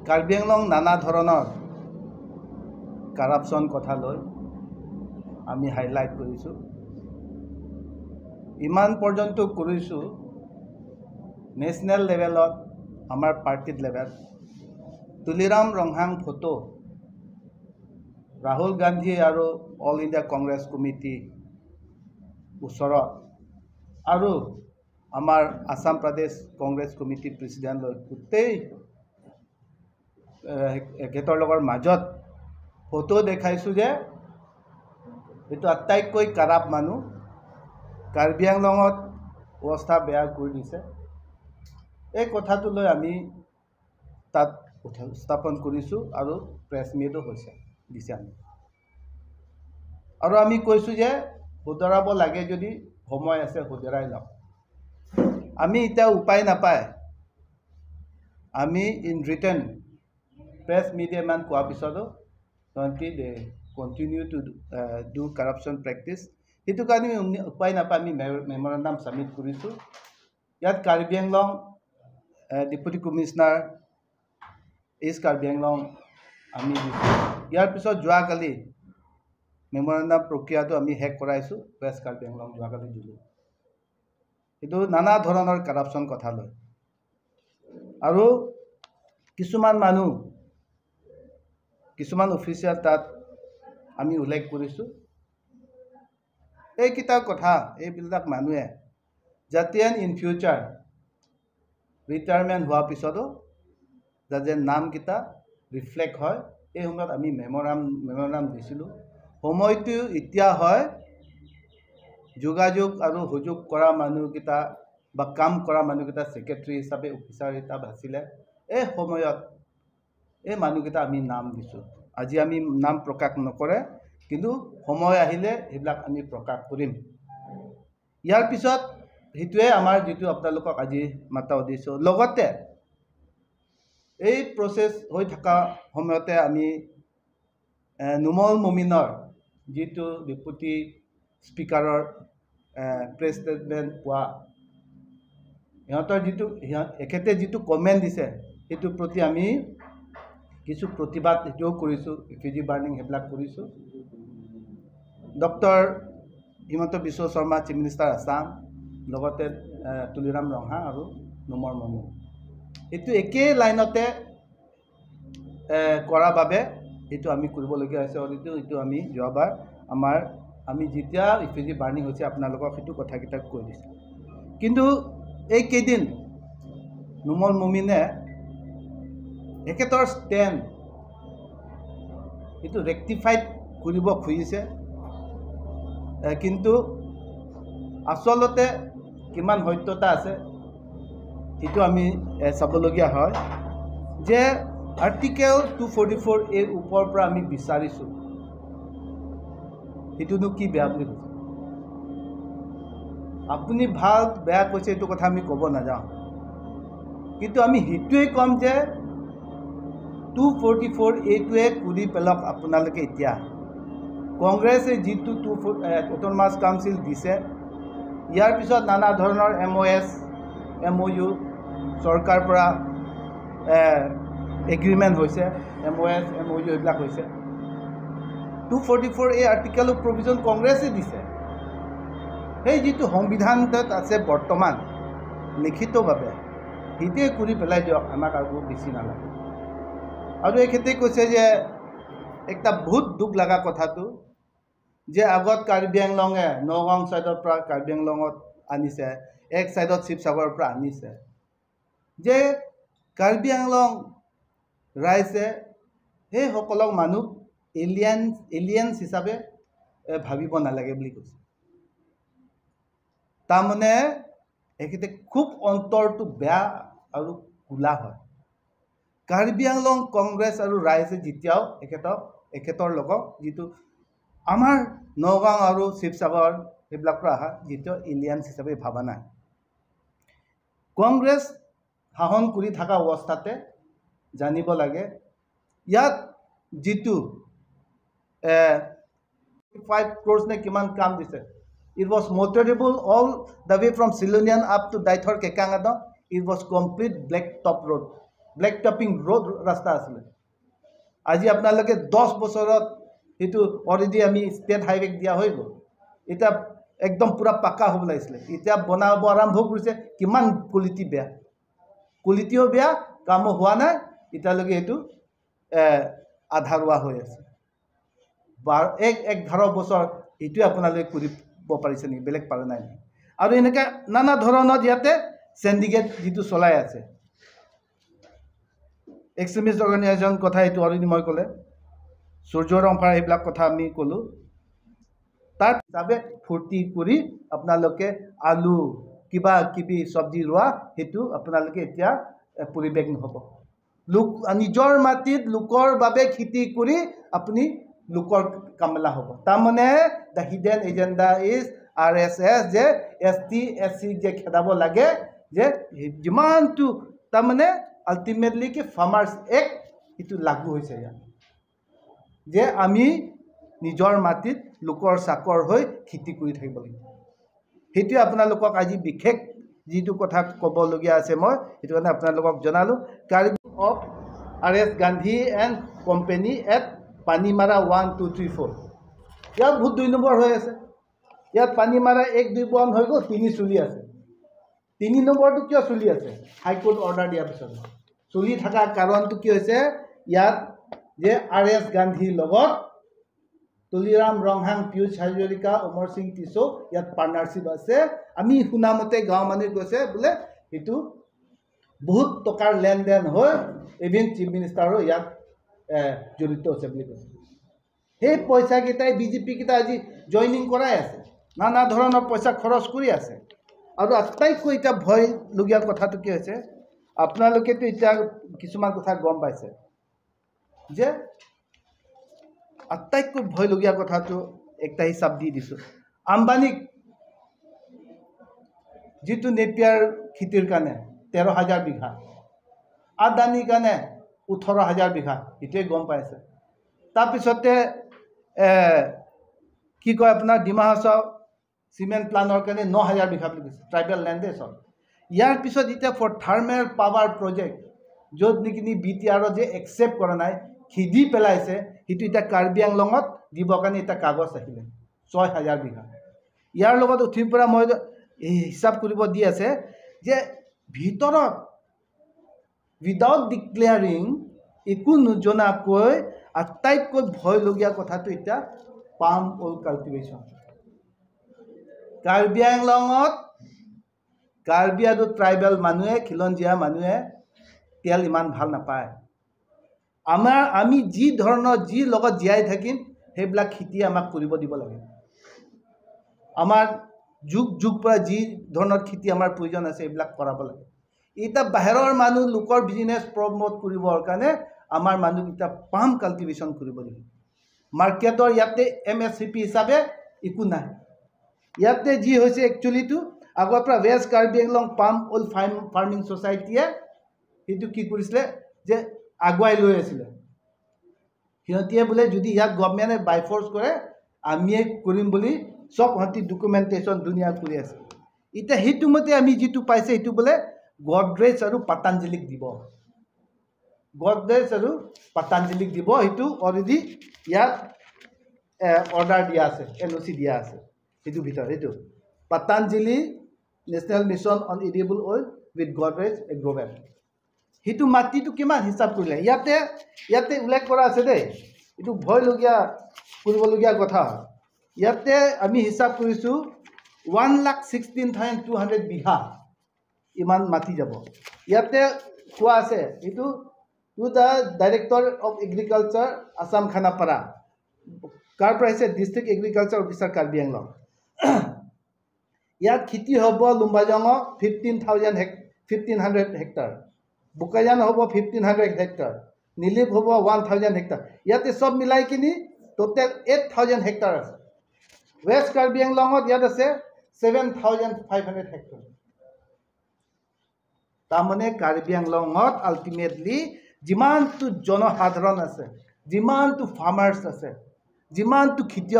কাৰ্বি আংলং নানা ধৰণৰ কাৰাপশ্যন কথা লৈ আমি হাইলাইট কৰিছোঁ। ইমান পৰ্যন্ত কৰিছোঁ, নেশ্যনেল লেভেলত, আমাৰ পাৰ্টিত লেভেল তুলিৰাম ৰংহাং ফটো ৰাহুল গান্ধী আৰু অল ইণ্ডিয়া কংগ্ৰেছ কমিটি ওচৰত আৰু আমাৰ আছাম প্ৰদেশ কংগ্ৰেছ কমিটি প্ৰেচিডেণ্ট লৈ গোটেই এখেতৰ লগৰ মাজত ফটো দেখাইছোঁ যে এইটো আটাইতকৈ কাৰাপ মানুহ, কাৰ্বি আংলঙত অৱস্থা বেয়া কৰি দিছে। এই কথাটো লৈ আমি তাত উপস্থাপন কৰিছোঁ আৰু প্ৰেছ মিটো হৈছে দিছে আমি। আৰু আমি কৈছোঁ যে শুধৰাব লাগে যদি সময় আছে, শুধৰাই লওক। আমি এতিয়া উপায় নাপায় আমি ইন ৰিটাৰ্ণ প্ৰেছ মিডিয়া ইমান কোৱাৰ পিছতো তহঁতি they continue to do corruption practice। সেইটো কাৰণে আমি উপায় নাপায় আমি মেমৰেণ্ডাম ছাবমিট কৰিছোঁ। ইয়াত Karbi Anglong deputy commissioner, east Karbi Anglong আমি দিছোঁ। ইয়াৰ পিছত যোৱাকালি মেমৰেণ্ডাম প্ৰক্ৰিয়াটো আমি শেষ কৰাইছোঁ। ৱেষ্ট কাৰ্বি আংলং যোৱাকালি দিলোঁ। এইটো নানা ধৰণৰ কাৰাপশ্যন কথা লৈ আৰু কিছুমান মানুহ, কিছুমান অফিচিয়েল তাত আমি উল্লেখ কৰিছোঁ। এইকেইটা কথা এইবিলাক মানুহে যাতে ইন ফিউচাৰ ৰিটায়াৰমেণ্ট হোৱাৰ পিছতো যাতে নামকেইটা ৰিফ্লেক্ট হয়, এই সময়ত আমি মেমৰাম দিছিলোঁ। সময়টো এতিয়া হয় যোগাযোগ আৰু সুযোগ কৰা মানুহকেইটা বা কাম কৰা মানুহকেইটা ছেক্ৰেটেৰী হিচাপে, অফিচাৰ হিচাপে আছিলে। এই সময়ত এই মানুহকেইটা আমি নাম দিছোঁ। আজি আমি নাম প্ৰকাশ নকৰে, কিন্তু সময় আহিলে সেইবিলাক আমি প্ৰকাশ কৰিম। ইয়াৰ পিছত সেইটোৱে আমাৰ যিটো আপোনালোকক আজি মাতা উদ্দেশ্য। লগতে এই প্ৰচেছ হৈ থকা সময়তে আমি নুমল মমিনৰ যিটো ডেপুটি স্পীকাৰৰ প্ৰেছ ষ্টেটমেণ্ট পোৱা, সিহঁতৰ যিটো সিহঁত এখেতে যিটো কমেণ্ট দিছে, সেইটোৰ প্ৰতি আমি কিছু প্ৰতিবাদ সেইটোও কৰিছোঁ, ইফিজি বাৰ্ণিং সেইবিলাক কৰিছোঁ। Doctor Himanta Biswa Sarma, chief minister Assam, লগতে তুলিৰাম ৰংহাং আৰু নুমল মমিন, এইটো একেই লাইনতে কৰাৰ বাবে এইটো আমি কৰিবলগীয়া হৈছে। আৰু এইটো আমি যোৱাবাৰ আমাৰ আমি যেতিয়া ইফিজি বাৰ্ণিং হৈছে, আপোনালোকক সেইটো কথাকেইটা কৈ দিছোঁ। কিন্তু এইকেইদিন নুমল মমিনে এখেতৰ ষ্টেণ্ড এইটো ৰেক্টিফাইড কৰিব খুজিছে, কিন্তু আচলতে কিমান সত্যতা আছে সেইটো আমি চাবলগীয়া হয় যে আৰ্টিকেল 244 এৰ ওপৰৰ পৰা আমি বিচাৰিছোঁ, সেইটোনো কি বেয়া বুলি কৈছে আপুনি? ভাল বেয়া কৈছে এইটো কথা আমি ক'ব নাযাওঁ, কিন্তু আমি সেইটোৱে ক'ম যে 244 এইটোৱে কৰি পেলাওক আপোনালোকে। এতিয়া কংগ্ৰেছে যিটো টু ফ'ৰ অট'নমাছ কাউন্সিল দিছে, ইয়াৰ পিছত নানা ধৰণৰ এম অ' এছ, এম অ' ইউ চৰকাৰ পৰা এগ্ৰিমেণ্ট হৈছে, এম অ' এছ, এম অ' ইউ এইবিলাক হৈছে। 244 এই আৰ্টিকেলৰ প্ৰভিজন কংগ্ৰেছে দিছে। সেই যিটো সংবিধানত আছে বৰ্তমান লিখিতভাৱে, সেইটোৱে কৰি পেলাই দিয়ক, আমাক আৰু বেছি নালাগে। আৰু এখেতে কৈছে যে একটা বহুত দুখ লগা কথাটো যে আগত কাৰ্বি আংলঙে নগাঁও ছাইডৰ পৰা কাৰ্বি আংলঙত আনিছে, এক ছাইডত শিৱসাগৰৰ পৰা আনিছে, যে কাৰ্বি আংলং ৰাইজে সেইসকলক মানুহ এলিয়েন্স হিচাপে ভাবিব নালাগে বুলি কৈছে। তাৰমানে এখেতে খুব অন্তৰটো বেয়া আৰু কোলা হয়। কাৰ্বি আংলং কংগ্ৰেছ আৰু ৰাইজে যেতিয়াও এখেতৰ লগত যিটো আমাৰ নগাঁও আৰু শিৱসাগৰ সেইবিলাক পৰা অহা যেতিয়াও এলিয়েন্স হিচাপে ভবা নাই। কংগ্ৰেছ শাসন কৰি থকা অৱস্থাতে জানিব লাগে, ইয়াত যিটো 5 ক্ৰ'ৰ্ছ নে কিমান কাম দিছে, it was motorable all the way from Silonian up to Daithor Kekangado. It was complete black top road. Black topping road ৰাস্তা আছিলে। আজি আপোনালোকে 10 বছৰত সেইটো অলৰেডি আমি ষ্টেট হাইৱে দিয়া হৈ গ'ল। এতিয়া একদম পূৰা পাকা হ'ব লাগিছিলে। এতিয়া বনাব আৰম্ভ কৰিছে, কিমান কোৱালিটি বেয়া, কোৱালিটিও বেয়া, কামো হোৱা নাই এতিয়ালৈকে। সেইটো আধাৰুৱা হৈ আছে। বাৰ এক 11 বছৰ এইটোৱে আপোনালোকে কৰিব পাৰিছে নেকি? বেলেগ পৰা নাই নেকি? আৰু এনেকৈ নানা ধৰণৰ ইয়াতে চেণ্ডিকেট যিটো চলাই আছে, এক্সট্ৰিমিষ্ট অৰ্গেনাইজেশ্যন কথা এইটো অলৰেডি মই ক'লে, সূৰ্য ৰংফাৰ সেইবিলাক কথা আমি ক'লোঁ। তাৰ হিচাপে ফূৰ্তি কৰি আপোনালোকে আলু কিবা কিবি চব্জি ৰোৱা, সেইটো আপোনালোকে এতিয়া পৰিৱেশ নহ'ব। লোক নিজৰ মাটিত লোকৰ বাবে খেতি কৰি আপুনি লোকৰ কামেলা হ'ব। তাৰমানে the hidden agenda is RSS, যে এছ টি, এছ চি যে খেদাব লাগে, যে যিমানটো তাৰমানে আল্টিমেটলি কি ফাৰ্মাৰ্ছ এক্ট এইটো লাগু হৈছে ইয়াত, যে আমি নিজৰ মাটিত লোকৰ চাকৰ হৈ খেতি কৰি থাকিব লাগিব। সেইটোৱে আপোনালোকক আজি বিশেষ যিটো কথা ক'বলগীয়া আছে, মই সেইটো কাৰণে আপোনালোকক জনালোঁ। Karbi of R S Gandhi and company at Panimara 1, 2, 3, 4। ইয়াত বহুত দুই নম্বৰ হৈ আছে। ইয়াত পানীমাৰা এক, দুই বন্ধ হৈ গ'ল, তিনি চলি আছে। তিনি নম্বৰটো কিয় চলি আছে? হাইকোৰ্ট অৰ্ডাৰ দিয়াৰ পিছত চলি থকাৰ কাৰণটো কি হৈছে ইয়াত, যে আৰ এছ গান্ধীৰ লগত তুলিৰাম ৰংহাং, পীয়ুষ হাজৰিকা, অমৰ সিং টিছৌ ইয়াত পাৰ্টনাৰশ্বিপ আছে। আমি শুনামতে গাঁৱৰ মানুহে কৈছে বোলে সেইটো বহুত টকাৰ লেনদেন হৈ ইভিন চিফ মিনিষ্টাৰো ইয়াত জড়িত আছে বুলি কৈছে। সেই পইচাকেইটাই বিজেপিকেইটা আজি জইনিং কৰাই আছে, নানা ধৰণৰ পইচা খৰচ কৰি আছে। আৰু আটাইতকৈ এতিয়া ভয়লগীয়া কথাটো কি হৈছে, আপোনালোকেতো এতিয়া কিছুমান কথা গম পাইছে, যে আটাইতকৈ ভয়লগীয়া কথাটো একটা হিচাপ দি দিছোঁ। আম্বানীক যিটো নেপিয়াৰ খেতিৰ কাৰণে 13,000 বিঘা, আদানীৰ কাৰণে 18,000 বিঘা, এইটোৱে গম পাইছে। তাৰপিছতে কি কয় আপোনাৰ ডিমা হাছাও চিমেণ্ট প্লাণ্টৰ কাৰণে 9,000 বিঘা বুলি কৈছে, ট্ৰাইবেল লেণ্ডে চব। ইয়াৰ পিছত এতিয়া ফৰ থাৰ্মেল পাৱাৰ প্ৰজেক্ট, য'ত নেকি বি টি আৰত যে একচেপ্ট কৰা নাই, খেদি পেলাইছে, সেইটো এতিয়া কাৰ্বি আংলঙত দিবৰ কাৰণে এতিয়া কাগজ আহিলে 6,000 বিঘা। ইয়াৰ লগত উঠিৰ পৰা মই এই হিচাপ কৰিব দি আছে যে ভিতৰত উইদাউট ডিক্লেয়াৰিং, একো নজনাকৈ আটাইতকৈ ভয়লগীয়া কথাটো এতিয়া পাম অইল কাল্টিভেশ্যন। কাৰ্বি আংলঙত কাৰ্বি আৰু ট্ৰাইবেল মানুহে, খিলঞ্জীয়া মানুহে তেল ইমান ভাল নাপায়। আমি যি ধৰণৰ যি লগত জীয়াই থাকিম, সেইবিলাক খেতি আমাক কৰিব দিব লাগে। আমাৰ যুগ যুগ পৰা যি ধৰণৰ খেতি আমাৰ প্ৰয়োজন আছে, এইবিলাক কৰাব লাগে। এতিয়া বাহিৰৰ মানুহ লোকৰ বিজনেছ প্ৰমোট কৰিবৰ কাৰণে আমাৰ মানুহকেইটা পাম কাল্টিভেশ্যন কৰিব লাগিব। মাৰ্কেটৰ ইয়াতে এম এছ চি পি হিচাপে একো নাই। ইয়াতে যি হৈছে, একচুৱেলিটো আগৰ পৰা west Karbi Anglong palm oil farming ছ'চাইটিয়ে সেইটো কি কৰিছিলে যে আগুৱাই লৈ আছিলে। সিহঁতিয়ে বোলে যদি ইয়াত গভমেণ্টে বাই ফ'ৰ্চ কৰে, আমিয়ে কৰিম বুলি চব সিহঁতি ডকুমেণ্টেশ্যন ধুনীয়া কৰি আছে। এতিয়া সেইটো মতে আমি যিটো পাইছে, সেইটো বোলে গডৰেজ আৰু পাতাঞ্জলিক দিব, গডৰেজ আৰু পাতাঞ্জলিক দিব। সেইটো অলৰেডি ইয়াত অৰ্ডাৰ দিয়া আছে, এন অ' চি দিয়া আছে। সেইটো ভিতৰত সেইটো Patanjali National Mission on Edible Oil with Godrej Agrovet। সেইটো মাটিটো কিমান হিচাপ কৰিলে, ইয়াতে উল্লেখ কৰা আছে দেই। এইটো ভয়লগীয়া কৰিবলগীয়া কথা হয়। ইয়াতে আমি হিচাপ কৰিছোঁ 1,16,200 বিঘা ইমান মাটি যাব। ইয়াতে কোৱা আছে এইটো to the Director of Agriculture, Assam, Khanapara. কাৰ পৰা আহিছে? District agriculture officer, Karbi Anglong. ইয়াত খেতি হ'ব লুম্বাজঙত 15,000 1,500 হেক্টৰ, বোকাজান হ'ব 1,500 হেক্টৰ, নিলিপ হ'ব 1,000 হেক্টৰ। ইয়াতে চব মিলাই কিনি টোটেল 8,000 হেক্টৰ আছে। ৱেষ্ট কাৰ্বি আংলঙত ইয়াত আছে 7,500 হেক্টৰ। তাৰমানে কাৰ্বি আংলঙত আল্টিমেটলি যিমানটো জনসাধাৰণ আছে, যিমানটো ফাৰ্মাৰ্ছ আছে, যিমানটো খেতিয়ক